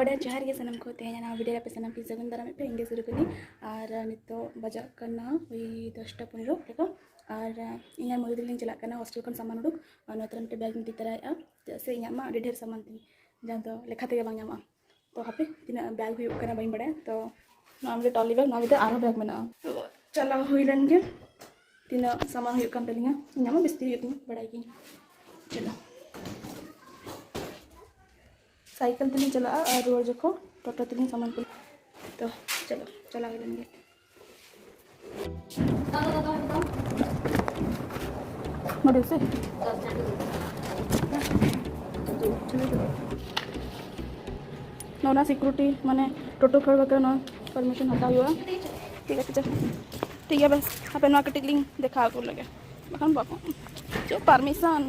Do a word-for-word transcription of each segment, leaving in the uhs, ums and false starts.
ᱚᱸᱰᱮ ᱡᱚᱦᱟᱨ ᱜᱮ ᱥᱟᱱᱟᱢ ᱠᱚ᱾ ᱛᱮᱦᱮᱧ ᱱᱟᱣᱟ ᱵᱷᱤᱰᱤᱭᱳ ᱨᱮ ᱟᱯᱮ ᱥᱟᱱᱟᱢ ᱯᱮ ᱥᱟᱹᱜᱩᱱ ᱫᱟᱨᱟᱢᱮᱫ ᱯᱮ, ᱤᱧ ᱜᱮ ᱥᱩᱨᱩᱠᱩᱱᱤ᱾ ᱟᱨ ᱱᱤᱛᱚᱜ ᱵᱟᱡᱟᱜ ᱠᱟᱱᱟ ᱳᱭ ᱫᱚᱥᱴᱟ ᱯᱚᱱᱮᱨᱚ ᱞᱮᱠᱟ᱾ ᱟᱨ ᱤᱧ ᱟᱨ ᱢᱚᱭᱩᱨᱤ ᱞᱤᱧ ᱪᱟᱞᱟᱜ ᱠᱟᱱᱟ ᱦᱳᱥᱴᱮᱞ ᱠᱷᱚᱱ ᱥᱟᱢᱟᱱ ᱩᱰᱩᱠ᱾ ᱟᱨ ᱱᱚᱛᱮ ᱨᱮ ᱢᱤᱫᱴᱮᱱ ᱵᱮᱜᱽ ᱤᱧ ᱤᱫᱤ ᱛᱚᱨᱟᱭᱮᱫᱼᱟ, ᱪᱮᱫᱟᱜ ᱥᱮ ᱤᱧᱟᱹᱜ ᱢᱟ ᱟᱹᱰᱤ ᱰᱷᱮᱨ ᱥᱟᱢᱟᱱ ᱛᱤᱧ, ᱡᱟᱦᱟᱸ ᱫᱚ ᱞᱮᱠᱷᱟ ᱛᱮᱜᱮ ᱵᱟᱝ ᱧᱟᱢᱚᱜᱼᱟ᱾ ᱛᱚ ᱦᱟᱯᱮ, ᱛᱤᱱᱟᱹᱜ ᱵᱮᱜᱽ ᱦᱩᱭᱩᱜ ᱠᱟᱱᱟ ᱵᱟᱹᱧ ᱵᱟᱲᱟᱭᱟ᱾ ᱛᱚ ᱱᱚᱣᱟ ᱢᱤᱫᱴᱮᱱ ᱴᱨᱚᱞᱤ ᱵᱮᱜᱽ, ᱱᱚᱣᱟ ᱢᱤᱫᱴᱮᱱ ᱟᱨᱦᱚᱸ ᱵᱮᱜᱽ ᱢᱮᱱᱟᱜᱼᱟ᱾ ᱛᱚ ᱪᱟᱞᱟᱣ ᱦᱩᱭ ᱞᱮᱱ ᱜᱮ, ᱛᱤᱱᱟᱹᱜ ᱥᱟᱢᱟᱱ ᱦᱩᱭᱩᱜ ᱠᱟᱱ ᱛᱟᱹᱞᱤᱧᱟ, ᱤᱧᱟᱹᱜ ᱢᱟ ᱵᱮᱥᱛᱤ ᱦᱩᱭᱩᱜ ᱛᱤᱧᱟ, ᱵᱟᱲᱟᱭ ᱜᱤᱭᱟᱹᱧ᱾ ᱪᱚᱞᱚ, ᱥᱟᱭᱠᱮᱞ ᱛᱮᱞᱤᱧ ᱪᱟᱞᱟᱜᱼᱟ ᱟᱨ ᱨᱩᱣᱟᱹᱲ ᱡᱚᱠᱷᱚᱱ ᱴᱳᱴᱳ ᱛᱮᱞᱤᱧ ᱥᱟᱢᱟᱱ ᱠᱚ᱾ ᱛᱚ ᱪᱚᱞᱚ, ᱪᱟᱞᱟᱣ ᱦᱩᱭ ᱞᱮᱱ ᱜᱮ᱾ ᱱᱚᱰᱮ ᱥᱮ? ᱱᱚᱣᱟ ᱥᱤᱠᱩᱨᱤᱴᱤ, ᱢᱟᱱᱮ, ᱴᱳᱴᱳ ᱠᱷᱟᱹᱲ ᱵᱟᱠᱷᱨᱟ ᱱᱚᱣᱟ ᱯᱟᱨᱢᱤᱥᱚᱱ ᱦᱟᱛᱟᱣ ᱦᱩᱭᱩᱜᱼᱟ᱾ ᱴᱷᱤᱠ ᱟᱪᱷᱮ, ᱪᱚ᱾ ᱴᱷᱤᱠ ᱜᱮᱭᱟ, ᱵᱮᱥ, ᱦᱟᱯᱮ ᱱᱚᱣᱟ ᱠᱟᱹᱴᱤᱡ ᱞᱤᱧ ᱫᱮᱠᱷᱟᱣ ᱟᱠᱚ ᱞᱮᱜᱮ, ᱵᱟᱠᱷᱟᱱ ᱵᱟᱠᱚ, ᱪᱚ, ᱯᱟᱨᱢᱤᱥᱚᱱ᱾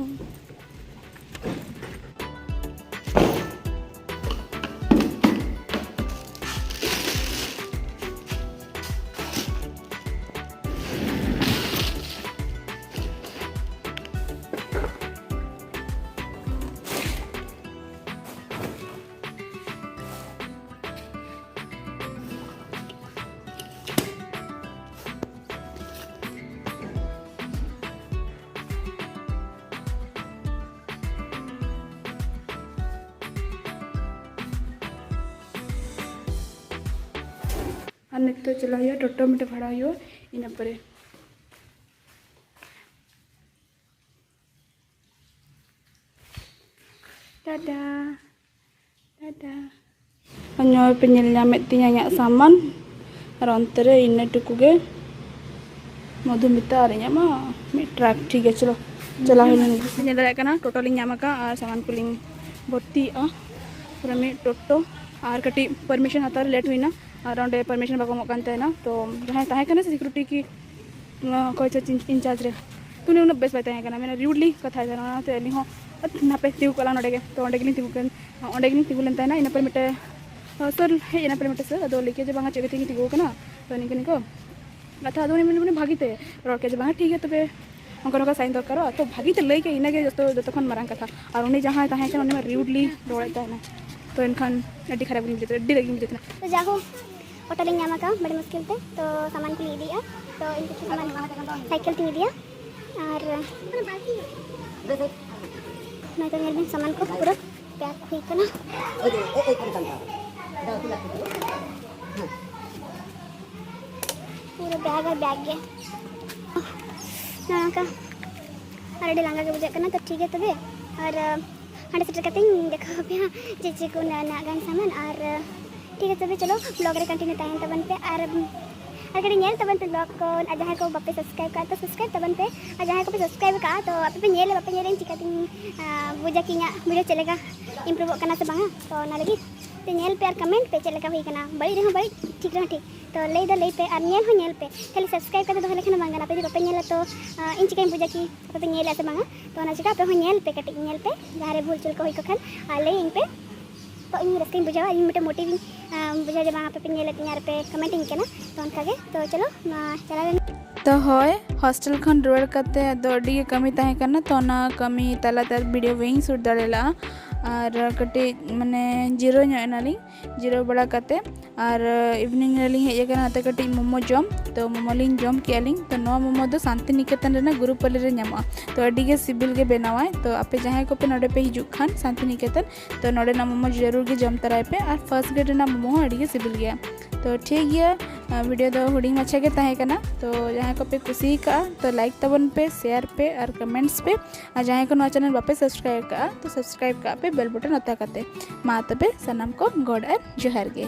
ᱟᱨ ᱱᱤᱛᱚᱜ ᱪᱟᱞᱟᱜ ᱦᱩᱭᱩᱜᱼᱟ, ᱴᱳᱴᱳ ᱢᱤᱫᱴᱮᱡ ᱵᱷᱟᱲᱟ ᱦᱩᱭᱩᱜᱼᱟ, ᱤᱱᱟᱹ ᱯᱚᱨᱮ᱾ ᱴᱟᱴᱟ, ᱴᱟᱴᱟ᱾ ᱱᱚᱜᱼᱚᱭ ᱯᱮ ᱧᱮᱞ ᱧᱟᱢᱮᱫ ᱛᱤᱧᱟᱹ ᱤᱧᱟᱹᱜ ᱥᱟᱢᱟᱱ, ᱟᱨ ᱚᱱᱛᱮ ᱨᱮ ᱤᱱᱟᱹ ᱴᱩᱠᱩ ᱜᱮ ᱢᱚᱫᱷᱩᱢᱤᱛᱟ ᱟᱨ ᱤᱧᱟᱹᱜ ᱢᱟ ᱢᱤᱫ ᱴᱨᱟᱠ᱾ ᱴᱷᱤᱠ ᱜᱮᱭᱟ, ᱪᱚᱞᱚ, ᱪᱟᱞᱟᱣ ᱦᱩᱭ ᱞᱮᱱ ᱜᱮ᱾ ᱧᱮᱞ ᱫᱟᱲᱮᱭᱟᱜ ᱠᱟᱱᱟ, ᱴᱳᱴᱳ ᱞᱤᱧ ᱧᱟᱢ ᱟᱠᱟᱫᱼᱟ ᱟᱨ ᱥᱟᱢᱟᱱ ᱠᱚᱞᱤᱧ ᱵᱷᱚᱨᱛᱤᱭᱮᱫᱼᱟ᱾ ᱯᱩᱨᱟᱹ ᱢᱤᱫ ᱴᱳᱴᱳ, ᱟᱨ ᱠᱟᱹᱴᱤᱡ ᱯᱟᱨᱢᱤᱥᱚᱱ ᱦᱟᱛᱟᱣ ᱨᱮ ᱞᱮᱴ ᱦᱩᱭᱱᱟ, ᱟᱨ ᱚᱸᱰᱮ ᱯᱟᱨᱢᱤᱥᱚᱱ ᱵᱟᱠᱚ ᱮᱢᱚᱜ ᱠᱟᱱ ᱛᱟᱦᱮᱱᱟ᱾ ᱛᱚ ᱡᱟᱦᱟᱸᱭ ᱛᱟᱦᱮᱸ ᱠᱟᱱᱟ ᱥᱤᱠᱩᱨᱤᱴᱤ ᱠᱤ ᱚᱠᱚᱭ ᱪᱚ ᱤᱱᱪᱟᱨᱡᱽ ᱨᱮ, ᱛᱚ ᱩᱱᱤ ᱩᱱᱟᱹᱜ ᱵᱮᱥ ᱵᱟᱭ ᱛᱟᱦᱮᱸ ᱠᱟᱱᱟ, ᱢᱟᱱᱮ ᱨᱤᱭᱩᱰᱞᱤ ᱠᱟᱛᱷᱟᱭ ᱛᱟᱦᱮᱱᱟ᱾ ᱚᱱᱟᱛᱮ ᱟᱹᱞᱤᱧ ᱦᱚᱸ ᱱᱟᱯᱮ ᱛᱤᱸᱜᱩ ᱠᱚᱜ ᱞᱟᱝ ᱱᱚᱰᱮ ᱜᱮ᱾ ᱛᱚ ᱚᱸᱰᱮ ᱜᱮᱞᱤᱧ ᱛᱤᱸᱜᱩ ᱠᱟᱱ, ᱚᱸᱰᱮ ᱜᱮᱞᱤᱧ ᱛᱤᱸᱜᱩ ᱞᱮᱱ ᱛᱟᱦᱮᱱᱟ᱾ ᱤᱱᱟᱹ ᱯᱚᱨᱮ ᱢᱤᱫᱴᱮᱱ ᱥᱟᱨ ᱦᱮᱡ ᱮᱱᱟ, ᱯᱚᱨᱮ ᱢᱤᱫᱴᱮᱱ ᱥᱟᱨ ᱟᱫᱚ ᱞᱟᱹᱭ ᱠᱮᱫ ᱡᱮ, "ᱵᱟᱝᱟ, ᱪᱮᱫ ᱠᱷᱟᱹᱛᱤᱨ ᱛᱤᱸᱜᱩ ᱟᱠᱟᱱᱟ?" ᱛᱚ ᱱᱤᱝᱠᱟᱹ ᱱᱤᱝᱠᱟᱹ ᱠᱟᱛᱷᱟ᱾ ᱟᱫᱚ ᱩᱱᱤ ᱢᱮᱱ, ᱢᱮᱱ ᱵᱷᱟᱹᱜᱤ ᱛᱮ ᱨᱚᱲ ᱠᱮᱫ ᱡᱮ, "ᱵᱟᱝᱟ, ᱴᱷᱤᱠ ᱜᱮᱭᱟ, ᱛᱚᱵᱮ ᱚᱱᱠᱟ ᱱᱚᱝᱠᱟ ᱥᱟᱭᱤᱱ ᱫᱚᱨᱠᱟᱨᱚᱜᱼᱟ᱾" ᱛᱚ ᱵᱷᱟᱹᱜᱤ ᱛᱮ ᱞᱟᱹᱭ ᱠᱮᱫ, ᱤᱱᱟᱹᱜᱮ ᱡᱚᱛᱚ, ᱡᱚᱛᱚ ᱠᱷᱚᱱ ᱢᱟᱨᱟᱝ ᱠᱟᱛᱷᱟ᱾ ᱟᱨ ᱩᱱᱤ ᱡᱟᱦᱟᱸᱭ ᱛᱟᱦᱮᱸ ᱠᱟᱱᱟ, ᱩᱱᱤ ᱢᱟ ᱨᱤᱭᱩᱰᱞᱤ ᱨᱚᱲᱮᱫ ᱛᱟᱦᱮᱱᱟ᱾ ᱛᱚ ᱮᱱᱠᱷᱟᱱ ᱟᱹᱰᱤ ᱠᱷᱟᱨᱟᱯ ᱜᱤᱧ ᱵᱩᱡᱷᱟᱹᱣ ᱠᱮᱫᱟ, ᱟᱹᱰᱤ ᱨᱟᱹᱜᱤᱧ ᱵᱩᱡᱷᱟᱹᱣ ᱠᱮᱫᱟ᱾ ᱛᱚ ᱡᱟᱭᱦᱳᱠ, ᱚᱴᱳ ᱞᱤᱧ ᱧᱟᱢ ᱟᱠᱟᱫᱼᱟ ᱟᱹᱰᱤ ᱢᱩᱥᱠᱤᱞ ᱛᱮ᱾ ᱛᱚ ᱥᱟᱢᱟᱱ ᱠᱚᱞᱤᱧ ᱤᱫᱤᱭᱮᱫᱼᱟ᱾ ᱛᱚ ᱤᱧ ᱠᱩᱠᱤ ᱥᱟᱢᱟᱱ ᱥᱟᱭᱠᱮᱞ ᱛᱤᱧ ᱤᱫᱤᱭᱟ᱾ ᱟᱨ ᱱᱚᱜᱼᱚᱭ ᱛᱚ ᱧᱮᱞ ᱵᱤᱱ, ᱥᱟᱢᱟᱱ ᱠᱚ ᱯᱩᱨᱟᱹ ᱯᱮᱠ ᱦᱩᱭ ᱠᱟᱱᱟ᱾ ᱯᱩᱨᱟᱹ ᱵᱮᱜᱽ ᱟᱨ ᱵᱮᱜᱽ ᱜᱮ᱾ ᱱᱚᱜᱼᱚ ᱱᱚᱝᱠᱟ᱾ ᱟᱨ ᱟᱹᱰᱤ ᱞᱟᱸᱜᱟ ᱜᱮ ᱵᱩᱡᱷᱟᱹᱜ ᱠᱟᱱᱟ᱾ ᱛᱚ ᱴᱷᱤᱠ ᱜᱮᱭᱟ ᱛᱚᱵᱮ, ᱟᱨ ᱦᱟᱸᱰᱮ ᱥᱮᱴᱮᱨ ᱠᱟᱛᱮᱧ ᱫᱮᱠᱷᱟᱣ ᱟᱯᱮᱭᱟ ᱡᱮ ᱪᱮᱫ ᱠᱚ ᱱᱟᱜ ᱜᱟᱱ ᱥᱟᱢᱟᱱ᱾ ᱟᱨ ᱴᱷᱤᱠ ᱜᱮᱭᱟ ᱛᱚᱵᱮ, ᱪᱚᱞᱚ vlog ᱨᱮ continue ᱛᱟᱦᱮᱱ ᱛᱟᱵᱚᱱ ᱯᱮ᱾ ᱟᱨ ᱟᱨ ᱠᱟᱹᱴᱤᱡ ᱧᱮᱞ ᱛᱟᱵᱚᱱ ᱯᱮ vlog ᱠᱚ᱾ ᱟᱨ ᱡᱟᱦᱟᱸᱭ ᱠᱚ ᱵᱟᱯᱮ subscribe ᱠᱟᱜᱼᱟ, ᱛᱚ subscribe ᱛᱟᱵᱚᱱ ᱯᱮ᱾ ᱟᱨ ᱡᱟᱦᱟᱸᱭ ᱠᱚᱯᱮ subscribe ᱠᱟᱜᱼᱟ, ᱛᱚ ᱟᱯᱮ ᱯᱮ ᱧᱮᱞᱟ, ᱵᱟᱯᱮ ᱧᱮᱞᱟ, ᱤᱧ ᱪᱤᱠᱟᱹᱛᱤᱧ, ᱟᱸ, ᱵᱩᱡᱟ ᱠᱤ ᱤᱧᱟᱹᱜ video ᱪᱮᱫ ᱞᱮᱠᱟ improve ᱚᱜ ᱠᱟᱱᱟ ᱥᱮ ᱵᱟᱝᱟ? ᱛᱚ ᱚᱱᱟ ᱞᱟᱹᱜᱤᱫ ᱛᱮ ᱧᱮᱞ ᱯᱮ ᱟᱨ comment ᱯᱮ ᱪᱮᱫ ᱞᱮᱠᱟ ᱦᱩᱭ ᱠᱟᱱᱟ᱾ ᱵᱟᱹᱲᱤᱡ ᱨᱮᱦᱚᱸ ᱵᱟᱹᱲᱤᱡ, ᱴᱷᱤᱠ ᱨᱮᱦᱚᱸ ᱴᱷᱤᱠ᱾ ᱛᱚ ᱞᱟᱹᱭ ᱫᱚ ᱞᱟᱹᱭ ᱯᱮ ᱟᱨ ᱧᱮᱞ ᱦᱚᱸ ᱧᱮᱞ ᱯᱮ᱾ ᱠᱷᱟᱹᱞᱤ subscribe ᱠᱟᱛᱮ ᱫᱚᱦᱚ ᱞᱮᱠᱷᱟᱱ ᱦᱚᱸ ᱵᱟᱝ ᱜᱟᱱᱚᱜᱼᱟ᱾ ᱟᱯᱮ ᱡᱩᱫᱤ ᱵᱟᱯᱮ ᱧᱮᱞᱟ, ᱛᱚ, ᱟᱸ, ᱤᱧ ᱪᱤᱠᱟᱹᱧ ᱵᱩᱡᱟ ᱠᱤ ᱟᱯᱮ ᱯᱮ ᱧᱮᱞᱟ ᱥᱮ ᱵᱟᱝᱟ? ᱛᱚ ᱚᱱᱟ ᱪᱤᱠᱟᱹ ᱟᱯᱮ ᱦᱚᱸ ᱧᱮᱞ ᱯᱮ, ᱠᱟᱹᱴᱤᱡ ᱧᱮᱞ ᱯᱮ, ᱡᱟᱦᱟᱸ ᱨᱮ ᱵᱷᱩᱞ ᱪᱩᱞ ᱠᱚ ᱦᱩᱭ ᱠᱚ ᱠᱷᱟᱱ ᱟᱨ ᱞᱟᱹᱭᱟᱹᱧ ᱯᱮ᱾ ᱛᱚ ᱤᱧ ᱨᱟᱹᱥᱠᱟᱹᱧ ᱵᱩᱡᱷᱟᱹᱣᱟ, ᱤᱧ ᱢᱤᱫᱴᱮᱱ motive ᱤᱧ, ᱟᱸ, ᱵᱩᱡᱷᱟᱹᱣᱟ ᱡᱮ ᱵᱟᱝ ᱟᱯᱮ ᱯᱮ ᱧᱮᱞᱮᱫ ᱛᱤᱧᱟ ᱟᱨ ᱯᱮ comment ᱤᱧ ᱠᱟᱱᱟ᱾ ᱛᱚ ᱚᱱᱠᱟ ᱜᱮ, ᱛᱚ ᱪᱚᱞᱚ ᱢᱟ ᱪᱟᱞᱟᱣ ᱞᱮᱱ᱾ ᱛᱚ ᱦᱳᱭ, hostel ᱠᱷᱚᱱ ᱨᱩᱣᱟᱹᱲ ᱠᱟᱛᱮ ᱫᱚ ᱟᱹᱰᱤ ᱜᱮ ᱠᱟᱹᱢᱤ ᱛᱟᱦᱮᱸ ᱠᱟᱱᱟ, ᱛᱚ ᱚᱱᱟ ᱠᱟᱹᱢᱤ ᱛᱟᱞᱟᱛᱮ ᱟᱨ video ᱵᱟᱹᱧ shoot ᱫᱟᱲᱮ ᱞᱟᱜᱼᱟ᱾ ᱟᱨ ᱠᱟᱹᱴᱤᱡ ᱢᱟᱱᱮ ᱡᱤᱨᱟᱹᱣ ᱧᱚᱜ ᱮᱱᱟᱞᱤᱧ᱾ ᱡᱤᱨᱟᱹᱣ ᱵᱟᱲᱟ ᱠᱟᱛᱮ ᱟᱨ evening ᱨᱮᱞᱤᱧ ᱦᱮᱡ ᱟᱠᱟᱱᱟ ᱱᱚᱛᱮ ᱠᱟᱹᱴᱤᱡ ᱢᱳᱢᱳ ᱡᱚᱢ᱾ ᱛᱚ ᱢᱳᱢᱳ ᱞᱤᱧ ᱡᱚᱢ ᱠᱮᱜᱼᱟ ᱞᱤᱧ᱾ ᱛᱚ ᱱᱚᱣᱟ ᱢᱳᱢᱳ ᱫᱚ ᱥᱟᱱᱛᱤᱱᱤᱠᱮᱛᱚᱱ ᱨᱮᱱᱟᱜ ᱜᱩᱨᱩᱯᱟᱞᱤ ᱨᱮ ᱧᱟᱢᱚᱜᱼᱟ᱾ ᱛᱚ ᱟᱹᱰᱤ ᱜᱮ ᱥᱤᱵᱤᱞ ᱜᱮ ᱵᱮᱱᱟᱣᱟᱭ᱾ ᱛᱚ ᱟᱯᱮ ᱡᱟᱦᱟᱸᱭ ᱠᱚᱯᱮ ᱱᱚᱰᱮ ᱯᱮ ᱦᱤᱡᱩᱜ ᱠᱷᱟᱱ ᱥᱟᱱᱛᱤᱱᱤᱠᱮᱛᱚᱱ, ᱛᱚ ᱱᱚᱰᱮᱱᱟᱜ ᱢᱳᱢᱳ ᱡᱟᱹᱨᱩᱲ ᱜᱮ ᱡᱚᱢ ᱛᱚᱨᱟᱭ ᱯᱮ᱾ ᱟᱨ first grade ᱨᱮᱱᱟᱜ ᱢᱳᱢᱳ ᱦᱚᱸ ᱟᱹᱰᱤ ᱜᱮ ᱥᱤᱵᱤᱞ ᱜᱮᱭᱟ᱾ ᱛᱚ ᱴᱷᱤᱠ ᱜᱮᱭᱟ, video ᱫᱚ ᱦᱩᱰᱤᱧ ᱢᱟᱪᱷᱟ ᱜᱮ ᱛᱟᱦᱮᱸ ᱠᱟᱱᱟ᱾ ᱛᱚ ᱡᱟᱦᱟᱸᱭ ᱠᱚᱯᱮ ᱠᱩᱥᱤ ᱟᱠᱟᱜᱼᱟ, ᱛᱚ like ᱛᱟᱵᱚᱱ ᱯᱮ, share ᱯᱮ ᱟᱨ comments ᱯᱮ᱾ ᱟᱨ ᱡᱟᱦᱟᱸᱭ ᱠᱚ ᱱᱚᱣᱟ channel ᱵᱟᱯᱮ subscribe ᱟᱠᱟᱜᱼᱟ, ᱛᱚ subscribe ᱠᱟᱜ ᱯᱮ bell button ᱚᱛᱟ ᱠᱟᱛᱮ᱾ ᱢᱟ ᱛᱚᱵᱮ ᱥᱟᱱᱟᱢ ᱠᱚ ᱜᱚᱰ ᱟᱨ ᱡᱚᱦᱟᱨ ᱜᱮ᱾